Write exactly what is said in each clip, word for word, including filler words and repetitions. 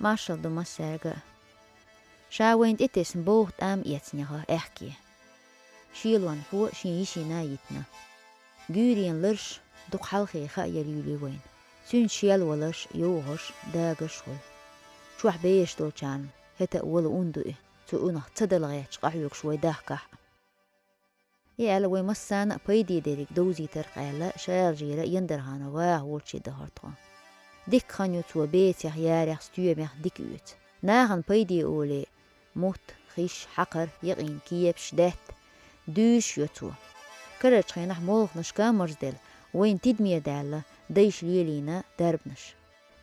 Маршал ду массаьрга а. Ша вайна тӀетесна бовха тӀам эцнеха аьхке. Шелон хьо шен йишина йитна. Гуьйренан ларш дукха хьалхе хаа яр юьлий вайна. Цуьнца шел валарш, йовхарш, дагаш хуьлу. Чохь бераш долчарна хӀета а вала ун ду и, цу унах ца дала гӀерташ къахьоьгуш вай дахкахь а. И аьлла вай массарна а пайде дерриг довзийтарх аьлла, Шаьлжера Яндарханов ваха волчу дахара тхо. Дикка хан ю цо бецех, ярех, стоьмех дика оьцу. Нахана пайде олий, мутт, хиш, хьакхар, якъийна кепаш, даьтта, дуьйш йо цо. Карарчу хенахь молханашка а марзделла, вайна тидаме даьлла, дайша лелийна дарбанаш.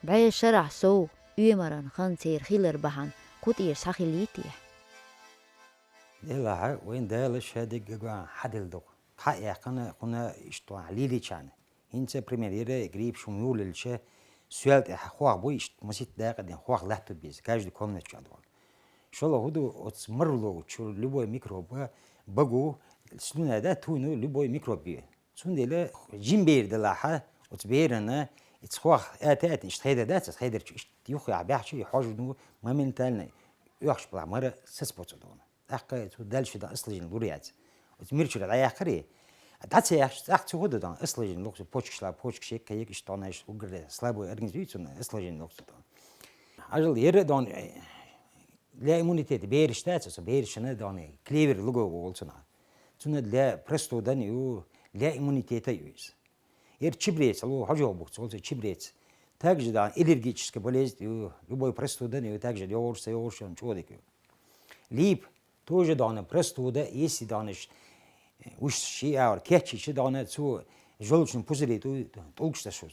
БӀе шарахь сов, оьмаран хан церан хилар бахьана кху тӀера схьахиллий те? Делахь, вайн Дала ша дегга ган хьаделла доккху. Хьа а яьккхина, кхунна иштта ван лелийчарна. ХӀинца, пример, яра грипп шун юллича, соьл тӀехь хох буй, иштта маситта дакъа ден хох латту беза, каждый комнат чу а догӀу. ШолгӀа хӀу ду, оцу маруло чу любой микроб багу, слюна да, туйну любой микроб бе. Цундела жим бер далахьа, оцу берана, ица хох ата-ата иштта хедар дац, хедар чу иштта юххехь баьхча, и хьожа ду моментально оьхуш бала мара сац боцу догӀу. ТӀаккха цу дальше дан аслажин лур яц. Оцу мирчура дӀаяьккхари, дӀа ца яхча, цӀаккха цу хӀу дан аслажин лохсу почкашла, почкаш екка, екаш тонаш, угар слабый организм ю цунна аслажин лохсу дан. Ажал яра дан, э, для иммунитета бераш дац, со берашна дан, клевер луго волу цунах. Цунна для простудан ю, для иммунитета ю иза. Яра чебрец, лу хьожа бухцу, цо чебрец. Также дан аллергическая болезнь ю, любой простудан ю, также йогӀуш, ца йогӀуш, чӀодик ю. Лип, тоже дона простуда, если донаш, э, уж ши аур кечи чи дона цу желчный пузыри ту тулгуш да шу.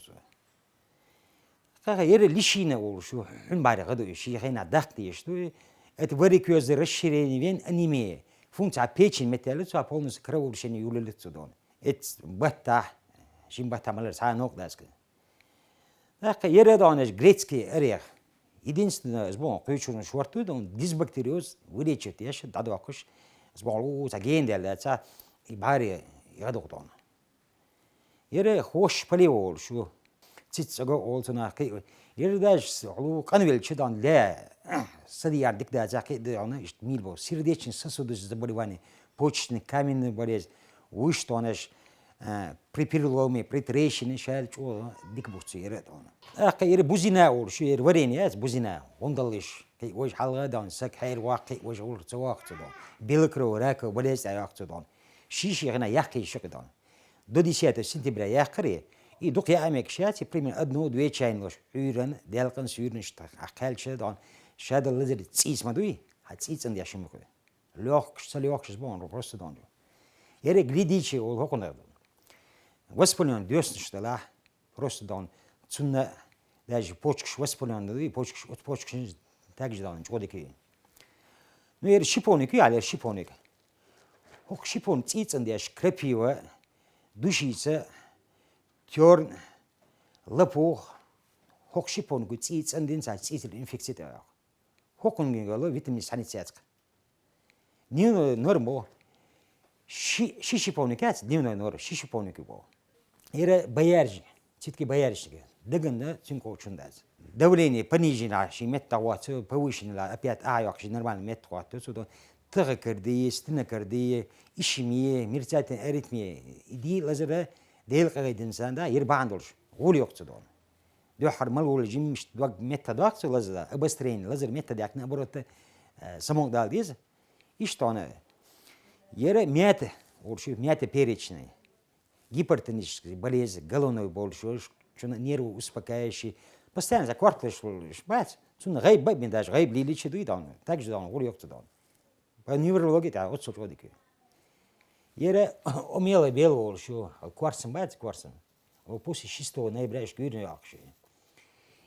Кхаха яра лишина олуш ю, хьун бари гӀаду ю, ши хена дахта еш ду. Это варикозное расширение вен, анемия. Функция печень металли цу полностью кровообращение юлили цу дона. Эц баттахь, шин баттахь малар цхьа нокъ даска. ТӀаккха яра донаш грецкий орех. Единственное, из бон кхуьйчурна шорту, дон дисбактериоз вылечивать еш, дӀадоккхуш, из бон лу ца ген дел ца, и бари гӀадух дона. Яра хош пале волуш ю. Циц цӀаго олу цунах кхиъ. Яра даже с-, хьулу къанвелча дан ле, садияр дика даца кхиъ дона, ишт мил бо. Сердечный сосудистый заболевание, почечный каменный болезнь, вуш тонаш, э, при переломе, при трещине шаьл чӀо дика бух цу яра дона. Ахка яра бузина олуш ю, яра варенье яц бузина, гӀундаллиш, кхиъ вож хьалга дан, сак хьер вакх, кхиъ вож гӀулр ца вакх ца дон. Белокровый раковый болезнь а вакх ца дон. Ши-ши хина яккхий ши кхидон. До десятого сентября яьккхаре, и дукха яа мегаш яц, и примерно одну-две чайни ложки Ӏуьйранна, делкъан суьйранаш тӀе кхаьлча дон, шадал лазар цӀийца ма дуй, хьан цӀийцӀан деш ма хуй. Лёгкаш, ца лёгкаш бон, просто дон. Яре глядичи ол хӀокхунах дон. Воспалённый доьснаш далахь, просто дон. Цунна даже почкаш воспалённый дуй, почкаш, от почкаш также дон, чӀодик. Ну, яре шиповник, яре шиповник. ХӀокху шиповник цӀийцӀан деш крапива, душица, тёрн, лопух, хӀокху шиповникуй цӀийцӀан дин цхьа цӀийцал инфекция тӀе оьху. ХӀокхунгин гало витамин цхьаьна цецка. Дневной норма бо. Ши, ши шиповник яц, дневной норма, ши шиповник бо. Яра боярышник, цитки боярышник. Даганна цуьнга кхочун дац. Давление понижено, ши метта гӀоцу, повышенный ла, опять а йоккхуш нормально метта гӀотту, цу до тахикардия, стенокардия, ишемия, мерцательная аритмия. И ди лазара Дела къагӀи дин сан да, яра бахьана долуш, гӀур йоккху цу дона. Дуьххьара мал волу жиммаш дог метта доккху цу лазара, обострение, лазар метта даккхина оборота, э, самогдал деза. Иштта хьона, яра мята, олуш ю мята перечная. Гипертонический болезнь, головной боль, шу, шуна нервы успокаивающий. Постоянно за кварталаш бац. Цунна гӀайба бин даже, гӀайба лиличи дуй дона. Так же дона, гӀур йоккху дона. По неврологии тӀехь оццул чӀодик ю. Яра умелый бел волуш ю, корсам бац, корсам. О, после шестого ноября иш гуьйрна йоккхуш ю.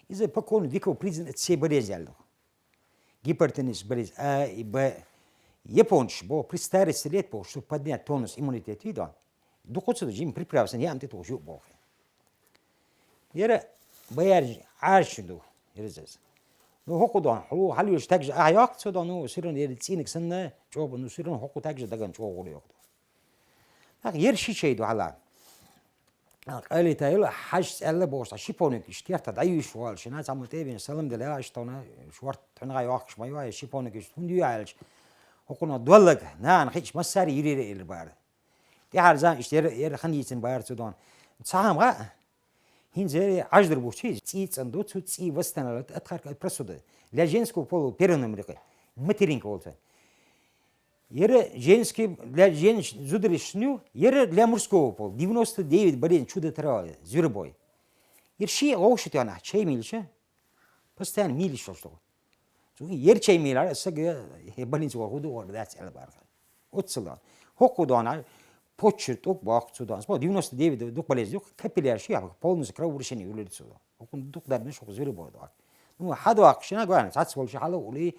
Иза по крови дикого признана цей болезнь яьлла. Гипертонический болезнь А и Б. Японцаш бо, при старости лет бо, чтобы поднять тонус иммунитета, вида. Дукха ца ду, жим приправа сан яам тӀе тохуш ю боху. Яра бояржи Ӏарши ду, ирзаз. Ну, хӀокху дон, хьулу хьалуьйш тагжа а йоккху ца дон, ну, сиран яра цӀийниг санна, чӀоба, ну, сиран хӀокху тагжа даган чӀогӀур йоккху. Так, яра ши чай ду хьала. Къайле тайла хьажа цӀелла бохуш, цхьа шиповник иштта керта дӀаюьйш валла шина, цхьамма тӀе а бина, салам дела, иштта вона, шорта тхьуьнга йохкуш ма йой, шиповник иштта хӀунда ю аьлча, хӀокхунах доллаг, нана хиъча массари юрера эр бара. ТӀехьара зама иштта яра, яра хан йийцина бара цу дона. Цхьа хӀама гӀа, хӀинца яра Ӏаждар бу чи, цӀий цӀанду, цу цӀий восстановить, отхарка от простуды. Для женского пола первый номер кхы. Материнка волча. Яра женский, для женщ-, зударшну, яра для мужского пола. Девяносто девять болезнь чудо трава, зверобой. Яра ши гӀовши тёна, чай милча, постоянно милиш шо. Цу яра чай милар, сага, э, больница вар худа ор дац эл барха. Оццала. ХӀокху дона, почер тӀук боху цу дона. Смо девяносто девять дук болезнь юк, капилляр ши, полностью кровообращение юлир цу дона. ХӀокхун дукха дарбина шух зверобой доху. Ну, хьадохкушна гуьрна, цац волчу хьала ули,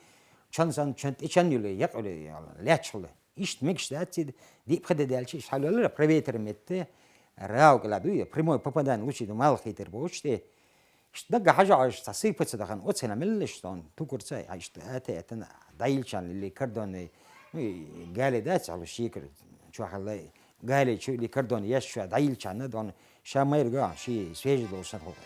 чан сан, чан тӀе чан юли, якъ юли, лаьч хули. Иштта мегаш дац, цида диъ пхи де даьлча, иштта хьалвеллара, проветр метте, раук ла дуй, прямой попадание лучи ду, мал хитар бочу те. Иштта дагга хьажа Ӏаш, цхьа сыпаться дахана, оцена меллаш сон, тукурца, а иштта ата, атана, дайилчан, или кордонный, ну, и гали дац, алу шикр, чухалла, гали чу, или кордон, яш чу, дайилчан, дон, Ша майрга, ши свежий долуш сан хӀокху.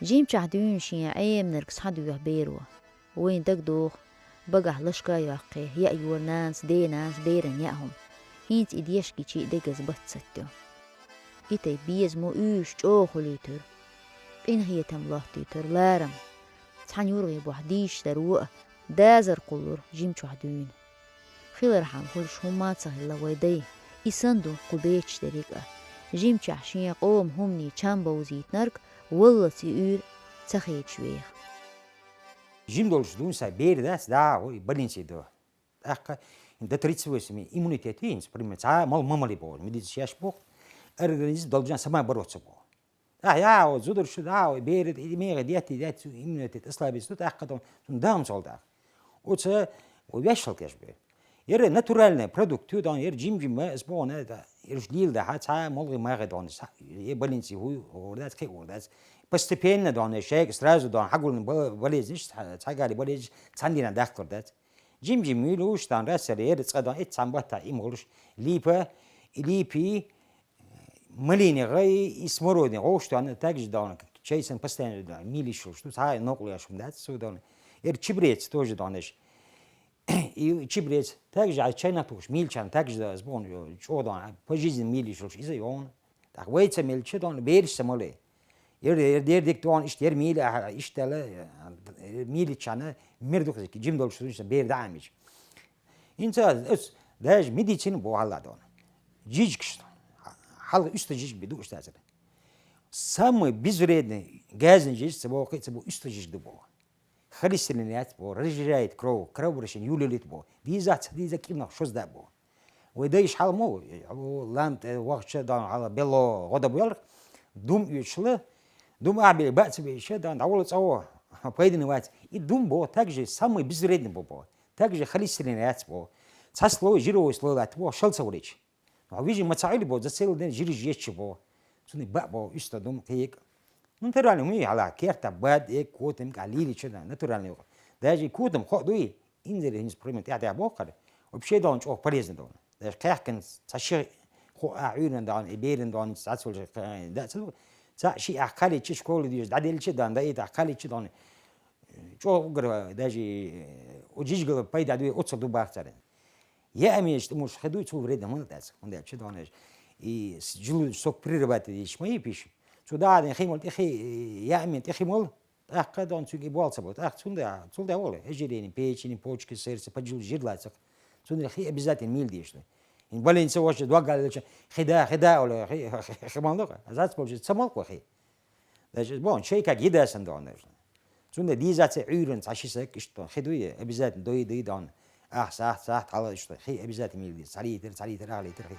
Жимчохь дуьйна шен Ӏеминарг схьадоьху беро. Вайн дагадогӀу, багахь лашка а йоккхий, яа йора нанас, денанас беран яа хӀума. ХӀинца и дешгичи а дегаза бац сатту. И тайпа безамо уьйраш чӀогӀа хуьлуьйтура. Къинхетам лоттуьйтура ларам. Цхьана юргӀе бохь дийшаш дара ву а, дазар кхуллура жимчохь дуьйна. Хилархьама хуьлуш хӀумма а ца хилла вай дай, и санна ду кху бечаш дерриг а. Жимчохь шен къоман хӀуманий чам бовзийтинарг валлалц и уьйр ца хедаш веха. Жим долуш дуьйна сан бер дац, да, вай больнице до. ТӀаккха до тридцать восемь иммунитет ву хӀинца, пример, цхьа а мала ма мали боху, медицина шаьш боху, организм должен сама бороться боху. Ахь, я, вот зударш, да, вот бер, и мегӀа детти, детти, иммунитет ослабиться, ну, тӀаккха дон, цунна дагӀма цол дагӀа. Оца, вот вешал кеш бе. Яра натуральный продукт, ту дон, яра жим-жим, ас боху, да, яра уж лийла дахьа, цхьа а молгӀи магӀи дон, са-, я больнице хӀу, хӀур дац, кхин хӀур дац. Постепенно дон, шайга сразу дон, хьагулна бо-, болезниш, цхьа-, цхьа гали болезниш, цхьана дийнан дахкалур дац. Жим-жим муьйлуш дан, расал, яра цкъа дан, эццхьан баттахь имгӀулш, липа, и липи, малини гӀай, и смородини гӀовш дан, так же дан, чай сан постоянно дан, милиш шуш, ну, цхьа а нокъла яш хӀума дац, цу дан. Яра чебрец тоже дан иш. И чебрец, так же а чайнах тухуш, милчан, так же дан, сбон, чӀо дан, по жизни милиш шуш, иза йон. ТӀаккха вай ца мелча дон, бераш ца мале. Ер, ер, ер дик дон, иштта ер мийла, аха, иштта ала, э, мийлаччана мер дукха жим долуш, иштта бер даамича. ХӀинца ас даже медицина бо хьалла дон. Жижигаш, хьалха уьста жижиг бе ду уьста цара. Самый безвредный газный жижиг ца боху, ца бу уьста жижиг ду бо. Холестерин яц бо, разжижает кровь, кровообращение юлилит бо. Диза ца диза кӀирнах шозда бо. Вай дайш хьала ма ву, лан тӀе вахча дан хьала белло гӀода буьллар, дум оьшла, дум ахь бе бац бе ше дан, дӀавала цӀа во, пайдина вац. И дум бо, так же самый безвредный бо бо. Так же холестерин яц бо. Цхьа слой, жировой слой лат бо, шал ца валича. Ну, вижи ма ца Ӏили бо, за целый день жириш еччи бо. Цуни баъ бо, уьста дум кхийк. Ну, натуральный, хӀума хьала, керта бад, э, котам, ка лили чу дан, натуральный. Даже и котам хо дуй, инзер хинс пример тӀехь-тӀехь боху кхара. Вообще дан чӀогӀа полезно дан. Даже кхехкан ца ши хо а Ӏуьйран дан, и беран дан, ца цулж, да, ца, ца ши а кхаличи школа дийш, да делчи дан, да и та кхаличи дан. ЧӀогӀа угар, даже, э, у жижгала пайда дуй, оццал ду бах царен. Я амеш тӀе муш хи дуй, цул вредно ман дац, хӀунда аьлча донеш. И с-, желудочный сок перерабатывать дийш ма йипиш. Цу дагӀадин химал тӀе хи, я амен тӀе химал, тӀаккха дон цуьнга и болца бо. ТӀаккха цунда, цул да вала, ожирение, печени, почки, сердце, поджелудочный жир лацах. Цунда хи обязательно мил деш ду. Ин больница ваша доггалча, хи да, хи да, ола, хи, хи, хи, хи мал дока. Зац больше, ца мал ква хи. Даже, бон, чай как еда сан дон, даже. Цунда дизаца Ӏуьйран цхьа ши саг, иштта, хи дуй, обязательно дой, дой дон. Ах, сахт, сахт, хьала, иштта, хи обязательно мил диз. Цхьа литр, цхьа литр, ах литр хи.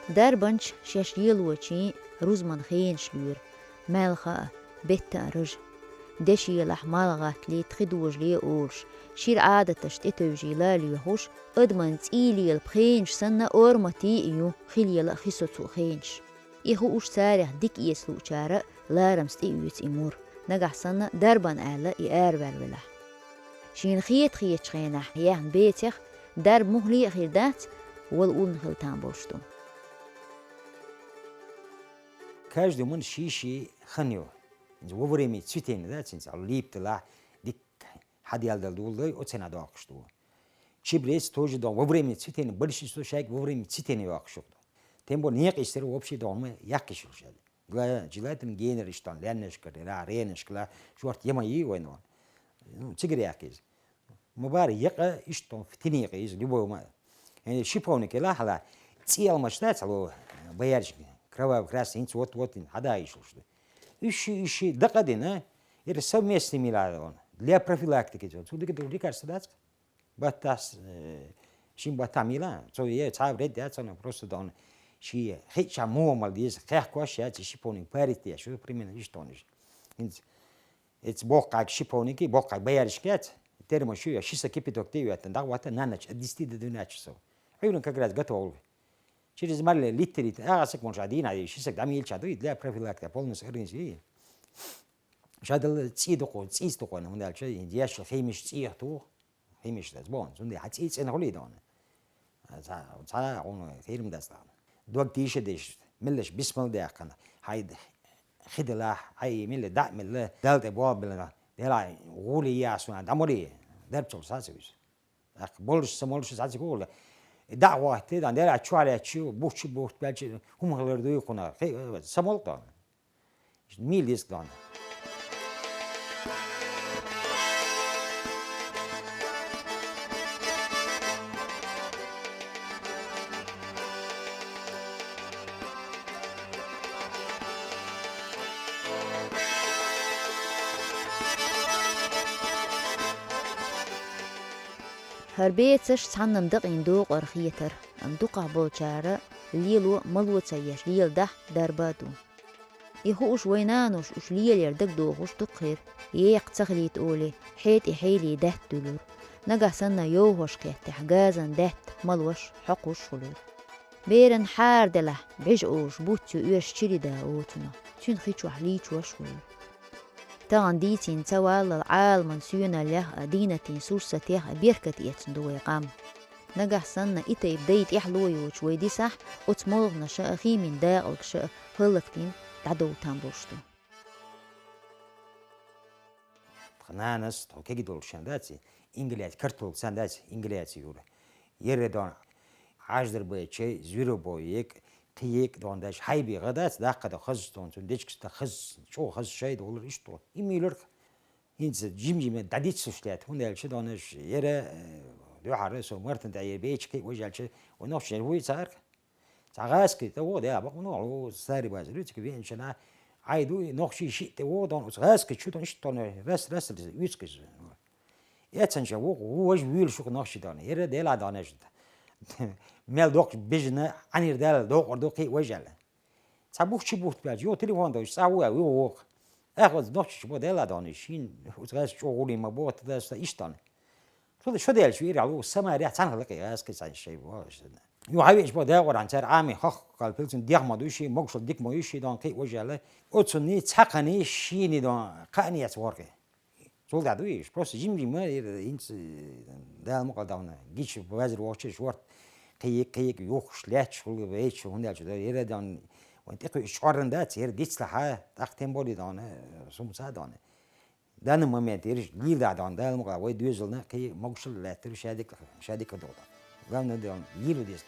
Дарбанч шеш елочийн рузман хенаш луьйра, маьлха а, бетта а ража. Дешелахь малгӀаттале, тхи дожале олуш, шира Ӏадаташ тӀетевжийла а лоьхуш, адаман цӀий лела пхенаш санна, орматий а ю, хи лела а, хи соцу а хенаш. И хууш царех дика эца луучара а ларамца тӀеоьцу и мур, нагахь санна дарбан аьлла и араваьлла велахь. Шена хета-хетачу хенахь яьхна бецех дарба муххале а хир дац, вала уллана хила там болуш ду. Каждый ман ший-ший хан ю. Иза во время цветения, да, цуьнца липа делахь, дика хьаделла дала доладой, оцу хенахь доккхуш ду. Чебрец тоже дон во время цветения, большинство шайга во время цветения йоккхуш ду. Тем более некъа иштта вообще дон ма яккхиш ю шаьда. Гла, желательно генара иштта дон, лаьннашкара, ра-, ренашкара, шорта яма йий вайна вон. Ну, цигара яккха иза. Ма бара якъа иштта дон фитинекъа иза, любой ма. Э, шиповник ила хьала, цӀе алмаш дац хьало, боярышник, кроваво-красный, хӀинца вот-вот хьада йиш луш ду. Уьш ши, уьш ши дакъа дина, это совместный мила дон. Для профилактики дон. Цу дика ду лекарство дац? Баттас, э, шин баттам йила, цо е цхьа вред яц, оно просто дон. Ши хеча муомал деза, кхехкош яц, шиповник парить я, шу примерно иштта дон иш. ХӀинца эца боккхаг шиповник, боккхаг боярышник яц, термош ю, я шиса кипяток тӀе йоьттан, дагӀватта на ночь, от десяти до двенадцати часов. Хьуьйран как раз готов. Через марли литтер, агӀа сак муьлш а дийна, ши сак дӀа мийча ду, и для профилактики полностью организм. Шадал цӀий дукхо, цӀийца дукхо, хӀунда аьлча, яшла химиш цӀий туху, химиш дац, бон, цунде хьан цӀий цӀена хуьлий дона. Ца, ца, хьуна, хирм дац дона. Дог тийша деш, миллаш бисмал даьккхана, хьай хи делахь, хьай милла, дӀа а милла, Дала тӀе боху билла, дела гӀули ясуна, дӀа мури, дарб цул сацавис. ТӀаккха болуш, ца молуш сацигула. ДӀа а гӀоттий, дан дера чу хьалаьччи, бухчи бухт баьлчи, хӀума хилар дуй кхуна. Хи-, ца молу дона. Мийла деза дона. ХӀара бецаш цхьаннан дакъийна докъор хетара, амма дукхахболчара лело мало ца еш леладахь дарба а ду. И хууш вай нанош уьш лелаяр дагадохуш дукха хир, екха ца хилийта олий, хьетӀе хьелий даьтта дуьллура. Нагахь санна йовхош кхеттехь газан даьтта малош, хьокхуш хуьлура. Беран хьара делахь, бӀиж олуш буц ю оьрсийн чирида оцунах, цуьнан хи чохь лийчош хуьлура. Тахана дийцина ца валлал Ӏаламан соьналлех а, дийнатийн сурсатех а беркат эцна ду вай къам. Нагахь санна и тайпа дай тӀаьхьало йоцуш вай дисахь, оцу молханаша а, химин дакъалгша а хӀаллакдина дӀадовла там болуш ду. Тхан нанас, тхо кегий долуш шен дац, ингаляци, картолга сан дац, ингаляци юра. Ерре дон, Ӏаждар бай чай, зверобой ек, кхин ек дон даш, хьайби гӀа дац, даккха да хаза дон, цун дечкас да хаза, чӀо хаза шай долур иштта. И милур хӀинца жим-жима дӀадиццуш лаьтта, хӀунда аьлча донаш, ерре, э, дуьхьара со мартан тӀе ер бечкхи, вай аьлча, вай нохча жер вуй царга. Цхьа гӀаскхи тӀе вогӀу, де, бакъ, ну, лу, сари базар ю, цига веанчана, Ӏай ду, и нохчий шиъ тӀе вогӀу, дон, оцу гӀаскхи чу дон, иштта дон, рас, рас, рас, уьцкхи. Эцанча ву, ву важа вуьйлуш ву нохчий дон, ерра дела дон, эжа. Мел доккхуш бежана, Ӏанир дала, докъур ду, кхий важа аьлла. Цхьа бух чу бухт баьлча, йо, телефон дойш, цхьа ву, ву, ву. Эх, оцу нохчий чу бо дела дон, шин, оцу гӀаскхи чу гӀули ма бо, тада ста иштта дон. Шо, шо делча виралу, Самария цхьаьна хилла кхий, аз кхий цхьаьна шай бу, аш дана. Ю хьавеъча бо дагӀоран цара Ӏами хох калпилцун дехма дуй ши, могушал дикма ю ши дон кхий важа аьлла. Оцунний цхьа кхани шийни дон, кхаъни яц воркъи. Цул да дуй иш, просто жим-жима, ир, инц, Дала мукъал давна. Гич базар вохча шорт, кхий, кхий, юхуш, лаьч, хул, веч, хӀунда аьлча, ира дон, ван тӀекхуьйш чӀорран дац, ир дицлахьа, тӀаккха тем более дон, сумца дон. Данный момент ерриш лийла дон, Дала мукъа, вай доьзална кхий могушалла лаьттара шадика, шадика долу. Главное, дон, лийла деза.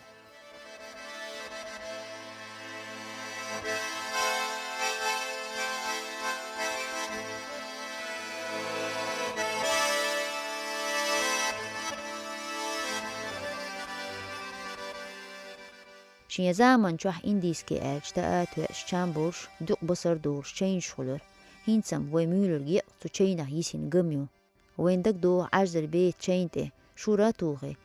Шен заман чохь индийский аьлча таа тоьаш чам болуш, дукъ басар долуш чайнаш хуьлура. ХӀинца-м вай муьйлург екъ цу чайнах йисина гам ю. Вайн дагадогӀу Ӏаьржара беца чайна тӀе шура а тухий,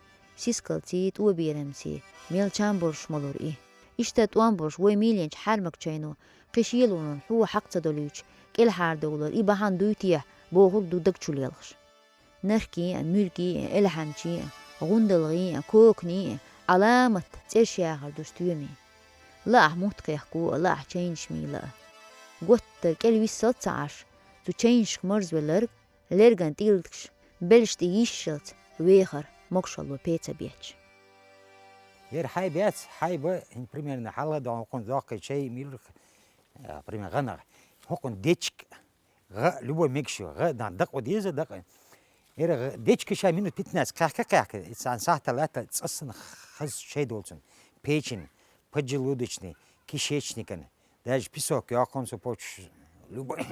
сискалций, тӀоберамций, мел чам болуш молура и. Иштта тӀом болуш вай мийленчу хьаьрмаг чайно Кхин шелонан хьо хьакха ца долуьйтуш, кӀелхьардовлар и бахьана дуй техьа, бохург ду даг чу лелхаш. Наркийн а, муьргийн а, элхьамчин а, гӀундалгӀийн а, коканийн а Ӏаламат цӀерш яхар ду стоьмийн. Лаахь мутт кхехко а, лаахь чайнаш мийла а. Готтара кӀел виссал ца Ӏаш, цу чайнашка марзвелларг, лерган тӀилгаш, белш тӀе йишшалц вехар могушалло пеца бетташ. Яра хьайба яц, хьайба, хӀинца примерно хьалха догӀун хӀокхунна доккхий чай милух, а, примерно гӀанах. ХӀокхунна дечка, гӀа, любой мегаш ю, гӀа, дан дакъа деза, дакъа. Яра гӀа, дечка ша минут пятнадцать кхаьхка-кхаьхка, и цхьана сахьтал латта цӀассана хаза чай долчун. Печень, поджелудочный, кишечникан, даже песок йоккхун со почуш, любой.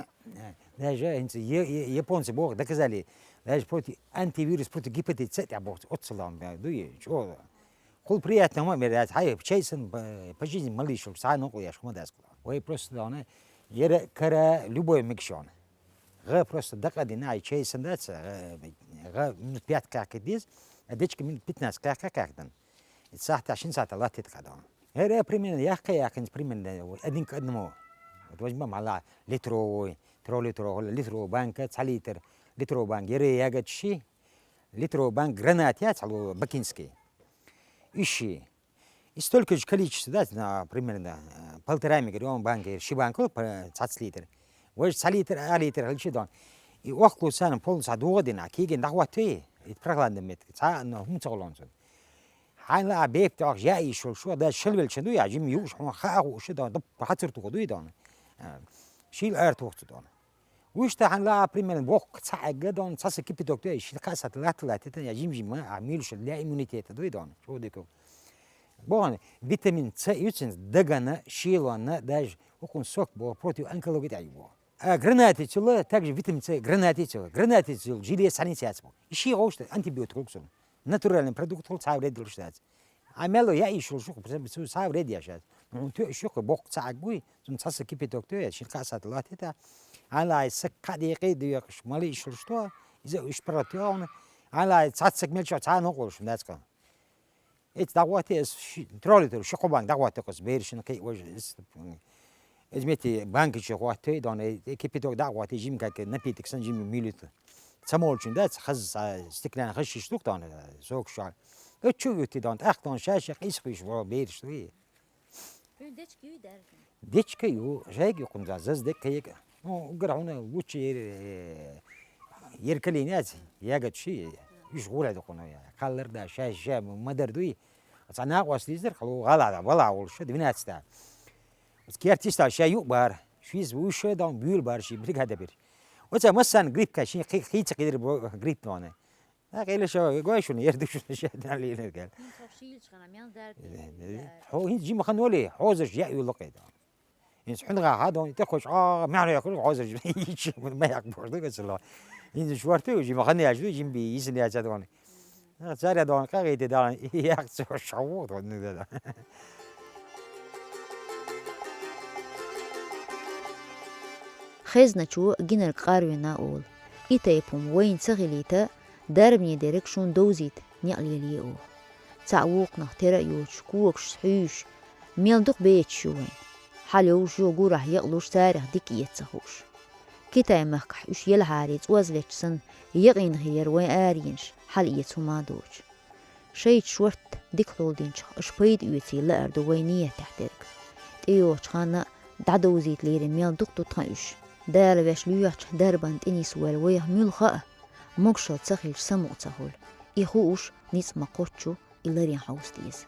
Даже хӀинца я-, я-, японцы боху доказали, даже против антивирус, против гепатит С тӀехь боху, оццалла ма дуй, чӀогӀа. Кхул приятно ма мер яц, хьай, чай сан, по, по жизни ма лийшал, цхьа а нукъа еш хӀума дац. Вай просто дона, яра кара любой мегаш йона. ГӀа просто дакъа дина, ай чай сан дац, гӀа, гӀа минут пять кхаьхка деза, а дечка минут пятнадцать кхаьхка-кхаьхка дан. И сахьтехь шин сахьтехь латтийта кхаьдон. ХӀара примерно, яккхий яхкинца примерно, один к одному. Вот возьмем, хьала литровый, трёхлитровый, литровый банка, цхьа литр, литровый банка, яра ягодчи, литровый банка гранат яц, хьала бакинский. Иши. И столько же количество, да, на, примерно, э, полтора мегар, он банка, ши банка, по-, цхьацца литр. Вай цхьа литр, а литр, хилчи дон. И охкулу санна полностью дугӀа дина, кегин дӀахӀоттаве, и прохладный мет, цхьа, ну, хӀума ца гӀолон цун. Хьайна а бепта ахь яа йиш йолуш ву, даже шалвелча ду, я жима юуш, хьуна хаа хууш ду, дап хьацар туху дуй дона. А, шийла ара туху цу дона. Вуьшта хьайна лаа примерно боккха цхьа эгга дона, цхьа са кипяток ду, ши кхаа сахьт латта латтита, я жим-жима, а муьлуш для иммунитета дуй дона. Шу диков. Бохана, витамин С юцин дагана, шелонна, даже хӀокхун сок бо, против онкологии тӀехь ю бо. А гранатицул, также витамин С гранатицул, гранатицул, желез санитяц бо. И ши гӀовшта антибиотик луксун. Натуральный продукт хул, цхьа вред луш дац. А мело я ишул шух, цу цхьа вред яш яц. Ну, ту шух боккха цхьа агуй, цун цхьа са кипяток ту, шин кхаа сахьт латта. Ала ай сак кхаа декъе доькъуш, мали ишул што, иза уьш паргӀат йогӀна. Ала ай цхьа сак мел чохь цхьа нокъуш, дац кху. Эц дагӀоте эс ши, троллитр, ши кхо банк дагӀоте кхус, берашна кхиъ важа, эс, эс мети банка чу гӀоттей, дона, э, кипяток дагӀоте, жим как напиток сан, жим милит. Ца молчун, да, ца хаза, ца стеклянный хаза шиш дух, дона, сок шо. Э, чу юти, дона, тӀаккха, дона, шаша къийсхуьйш, во, бераш, дуй. Хьуьн дечка юй даьржина? Дечка ю, жайга юкъун за, заз декка ека. Ну, угар хьуна лучи ер, э, ер калин яц, ягод ши, уьш гӀур а дукъун, я. Каллар да, ша, ша, мадар дуй. Ца накъос лизар, халу гӀала да, вала волуш, двенадцать да. Керти ста ша юкъ бар, шиз вуьш да, буьл бар ши, бригада бир. Оца массан грипп ка, ши хи-, хийца кидр бо-, грипп вана. А, къеле шо, гой шуна, ер ду шуна, ша, дан лийна гал. Ну, со шийлча хана, мен дар Э, э, хьо хин жима хан вали, хьозаш я юлла къеда. Инс хьуна га хадон, те хоч, а, мягӀна якур, хьозаш, ич, ма як борду гацала. Инс шварты, жима хан яжду, жим би, исин я чадван. А, царя дон, къагъи де дан, як цо шаву, дон, ну, да, да. Хезначо гинарг къарвина олу. И тайпа хӀума вайна ца хилийта, дарбане дерг шун довзийта некъ лелае оха. Цхьаъ вукхунах тера а йоцуш, когашца хьуьйсуш, мел дукха бецаш ю вайн. Хьалайовш юха гурахь якълуш царах дика эца ца хууш. Китай-махкахь уьш елхьаре цӀоз летча санна, якъина хир яра вайн аренаш, хьалаэца хӀума а доцуш. Шайца шортта дика хьулдинчух аша пайда оьций лаар ду вайн нийятехь дерг. ТӀейогӀучу ханна а дӀадовзийта лерина мел дукха ду тхан уьш. Дала ваьш лоьхучу дарбан тӀе нисвойла вайх муьлха а, могушалла ца хилча самукъа ца хуьлу. И хууш, ницкъ ма кхоччу, и ларин хьовса деза.